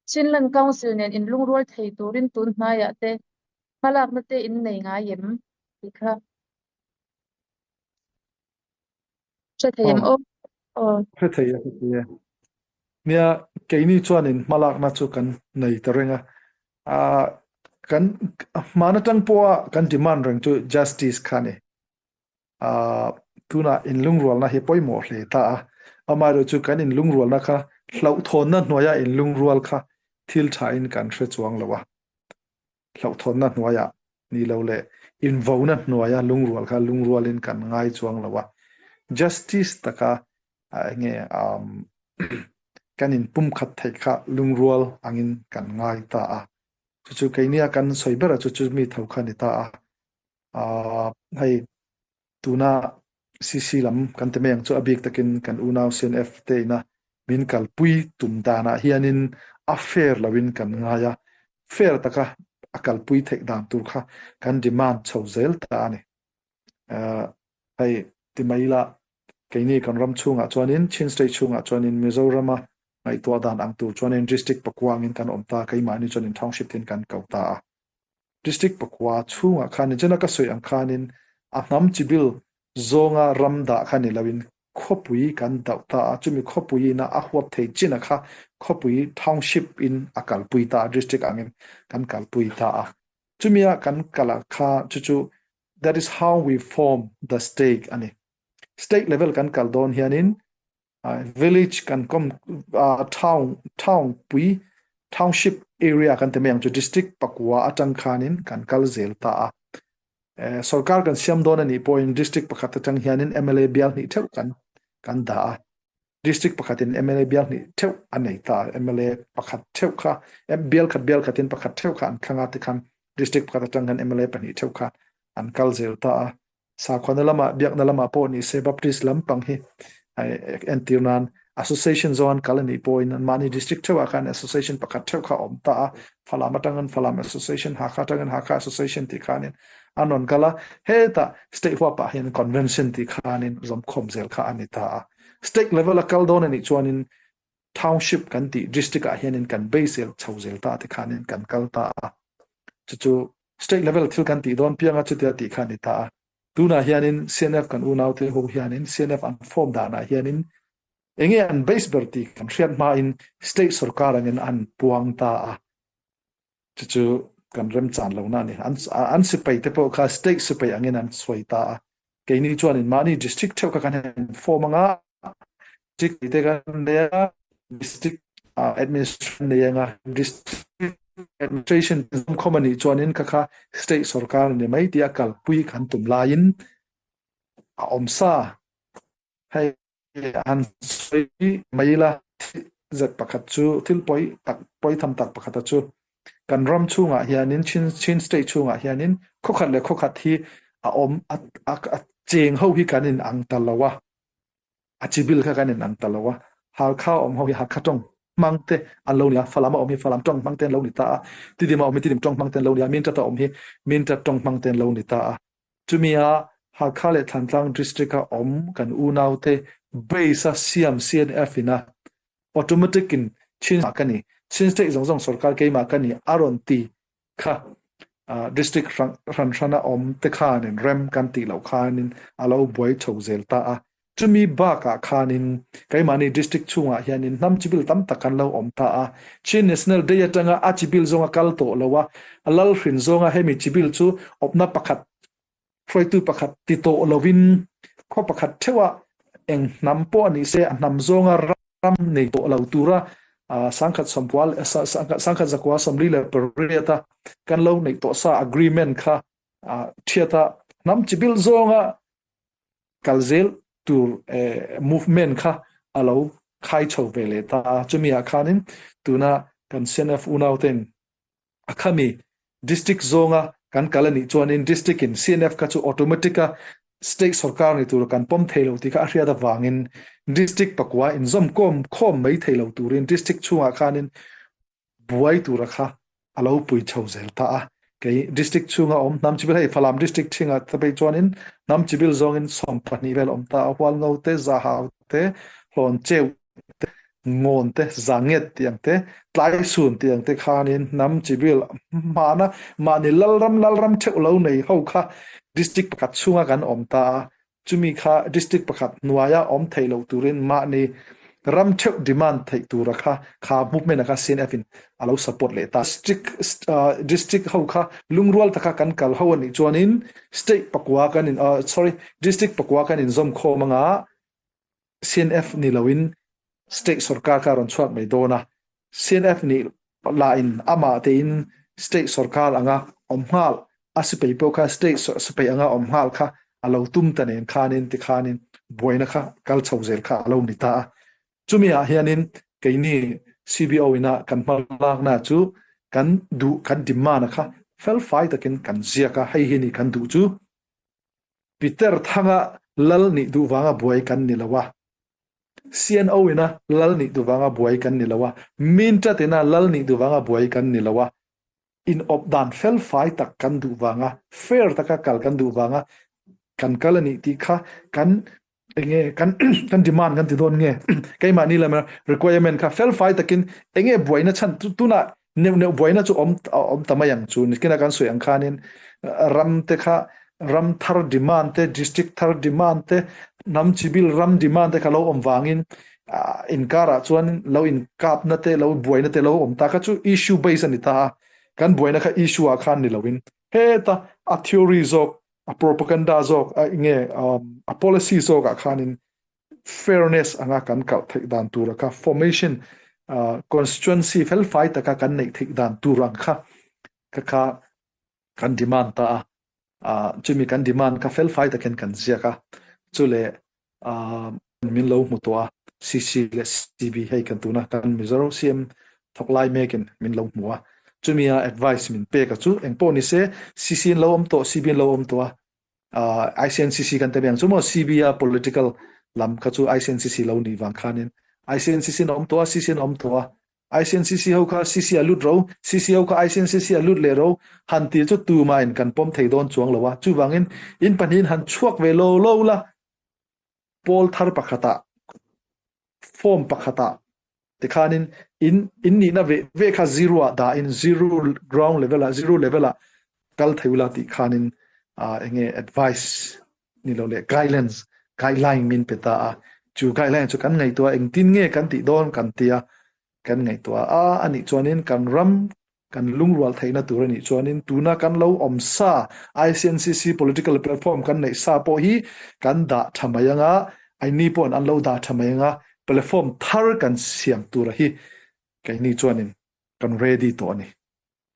Chinland Council nen in lungrual thei turin tun hmaiah te hmalakna te in nei ngai em ti kha hre thei em aw. Aw. Hre thei e, hre thei e. Nia, keini chuanin hmalakna chu kan nei ta reng a. Ah, kan hman atang pawha kan demand reng chu justice kha ni. Ah, tunah inlungrualna hi pawimawh hle ta a. Amaherawhchu chu kan inlungrualna kha hlauhthawnna hnuaia inlungrual kha thil thain kan hre chuang lo a. Hlauhthawnna hnuaiah ni lo leh invona hnuaia lungrual kha lungrualin kan ngai chuang lo a. Justice taka enge kan inpumkhat theih kha lungrual angin kan ngai ta a. Chu chu keinia kan sawi berah chu chu mi tho kha a ni ta a. Hei Tuna CC lam kan ti mai ang chu a bik takin kan unau CNF te ina min kalpui tum danah hianin a fair loin kan ngai a, fair taka a kalpui theih dan tur kha kan demand chho zel ta a ni. Hei ti mai ila keini kan ram chhungah chuanin Chin State chhungah chuanin Mizorama ngaihtuah dan ang tur chuanin District pakua angin kan awm ta, keimahni chuanin Township tin kan ko ta a. District pakua chhungah khan nichina ka sawi ang khanin a hnam chibil zawnga ram dah kha ni loin khawpui kan dauh ta a, chumi khawpui ina a huap thei china kha khawpui township in a kalpui ta a, district angin kan kalpui ta a. Chumia kan kal ah kha chu chu that is how we form the state a ni. State level kan kal dawn hianin Village kan kom town town pui township area kan ti mai ang chu district pakua atang khanin kan kal zel ta a. Sorkar kan siam dawn anih pawhin district pakhat atang hianin MLA bial hnih theuh kan kan dah a. District pakhatin MLA bial hnih theuh a nei ta a. MLA pakhat theuh kha bial khat bial khatin pakhat theuh kha an thlang a tikhan district pakhat atang khan MLA pahnih theuh kha an kal zel ta a. Sakhuana lamah, biakna lamah pawh ni se Baptist lampang hi entir nan association zawng an kal a nih pawhin mahni district theuhah khan association pakhat theuh kha a awm ta a, Falam atangin Falam association, Hakha atangin Hakha association tih khanin an rawn kal a, hetah state huapah hian convention tih khanin zawmkhawm zel kha a ni ta a. State level a kal dawn a nih chuanin township kan tih district ah hianin kan bei zel chho zel ta te khanin kan kal ta a. Chu chu State level thil kan tih dawn pianga chutia tih kha a ni ta a. Tunah hianin CNF kan unaute ho hianin CNF an form danah hianin enge an base ber tih kan hriat hmain state sorkar angin an puang ta a. Chu chu kan remchan lohna a ni. An an sipai te pawh kha state sipai angin an sawi ta a. Keini chuanin mahni district theuh kha kan han form anga district te kan nei a, district administration nei anga district administration khawm a nih chuanin kha kha state sorkar a ni mai tia kalpui kan tum laiin a awm sa. Hei han sawi mai ila zet pakhat chu thil pawi tak pawi tham tak pakhata chu kan ram chhungah hianin Chin Chin state chhungah hianin khawkhat leh khawkhat hi a awm a a cheng ho hi kan in ang ta lo a a chibil kha kan in ang ta lo a Halkha awm ho hi Hakha tawng hmang te an lo ni a Falam a awm hi Falam tawng hmang te an lo ni ta a Tidim a awm hi Tidim tawng hmang te an lo ni a Mintat a awm hi Mintat tawng hmang te an lo ni ta a Chumi a Hakha leh Thantlang District a awm kan unaute base a siam CNF in a automatic in Chin ka ni, Chin State zawng zawng sorkar keimah ka ni a rawn ti kha District hran hran a awm te khanin rem kan tih loh khanin a lo buai chho zel ta a. Chumi bakah khanin keimahni District chhungah hianin hnam chibil tam tak kan lo awm ta a. Chin National Day atanga a chibil zawnga kal tawh lo a, a lal hrin zawnga hemi chibil chu awpna pakhat, hruaitu pakhat ti tawh lovin khaw pakhat theuhah eng hnam pawh a nih se a hnam zawnga ram nei tawh lo tura sangkhat sawmpua sangkhat zakua 48 a kan lo neih tawh sa agreement kha thiata hnam chibil zawnga kal zel tur movement kha a lo khai chho ve leh ta a. Chumi ah khanin tuna kan CNF unau ten a khami district zawnga kan kal a nih chuanin district in CNF kha chu automatic a state sorkar ni tur kan pawm thei lo tih kha a hriat avangin district pakua inzawm kawm khawm mai thei lo turin district chhungah khanin buai tura kha a lo pui chho zel ta a. Kei district chhunga awm hnam chibil hei Falam district chhinga ta phei chuanin hnam chibil zawngin 12 vel awm ta a, Hualngo te, Zahau te, Hlawncheu te. Ngawn te, zanget tiang te, tlaisun tiang te khanin hnam chibil hmana mahni lalram lalram theuh lo nei ho kha district pakhat chunga kan awm ta a. Chumi kha district pakhat hnuaia awm thei lo turin mahni ram theuh demand theih tura kha kha movement a kha CNF in a lo support leh ta. District district ho kha lungrual taka kan kal ho anih chuanin state pakua kan in sorry district pakua kan inzawm khawm anga CNF ni loin state sorkar kha a rawn chhuak mai dawn a. CNF nih lahin amah tein state sorkar anga awm nghal a sipai pawh kha state sipai anga awm nghal kha a lo tum ta nen khanin tikhanin buaina kha kal chho zel kha a lo ni ta a. Chumi ah hianin keini CBO ina kan hmalakna chu kan duh kan demand kha felfai takin kan ziak a, hei hi ni kan duh chu. Peter Thanga lal nih duh vanga buai kan ni lo a, CNO ina lal nih duh vanga buai kan ni lo a, Mintat ina lal nih duh vanga buai kan ni lo a, in awp dan felfai tak kan duh vanga fair taka kal kan duh vanga kan kal a nih tih kha kan enge kan kan demand kan ti dawn nge keimahni lama requirement kha felfai takin enge buaina chhan tunah neuh neuh buaina chu awm awm ta mai ang chu nikina kan sawi ang khanin ram te kha ram thar demand te district thar demand te hnam chibil ram demand te kha lo awm vangin inkarah chuan lo inkapna te lo buaina te lo awm ta kha chu issue base a ni ta a kan buaina kha issue ah khan ni loin heta a theory zawk a propaganda zawk a nge a policy zawk ah khanin fairness anga kan kalh theih dan tur kha formation constituency felfai taka kan neih theih dan tur ang kha kha kha kan demand ta a chumi kan demand kha felfai takin kan ziak a chule min lo hmu tawh a CC leh CB hei kan tuna kan Mizoram CM thawk lai mekin min lo hmu a chumi a advice min pek a chu engpawh ni se CC in lo awm tawh CB in lo awm tawh a ICNCC kan te ang chu maw CB a political lam kha chu ICNCC lo nih vang khanin ICNCC in awm tawh a CC in awm tawh a ICNCC ho kha CC a lut ro CC ho kha ICNCC a lut leh ro han ti chu tuma in kan pawm thei dawn chuang lo a chuvangin in pahnihin han chhuak ve lo lo la pawl thar pakhatah form pakhatah tikhanin in in nihna ve ve kha zero ah dahin zero ground level ah zero level ah kal thei ula tih khanin enge advice ni lo leh guidelines guideline min pe ta a chu guideline chu kan ngaihtuah engtin nge kan tih dawn kan tia kan ngaihtuah a anih chuanin kan ram Kan lungrual theihna tur a nih chuanin tuna kan lo awm sa ICNCC political platform kan neih sa pawh hi kan dah tha mai anga, aini pawhin an lo dah tha mai anga, platform thar kan siam tura hi keini chuanin kan ready tawh a ni.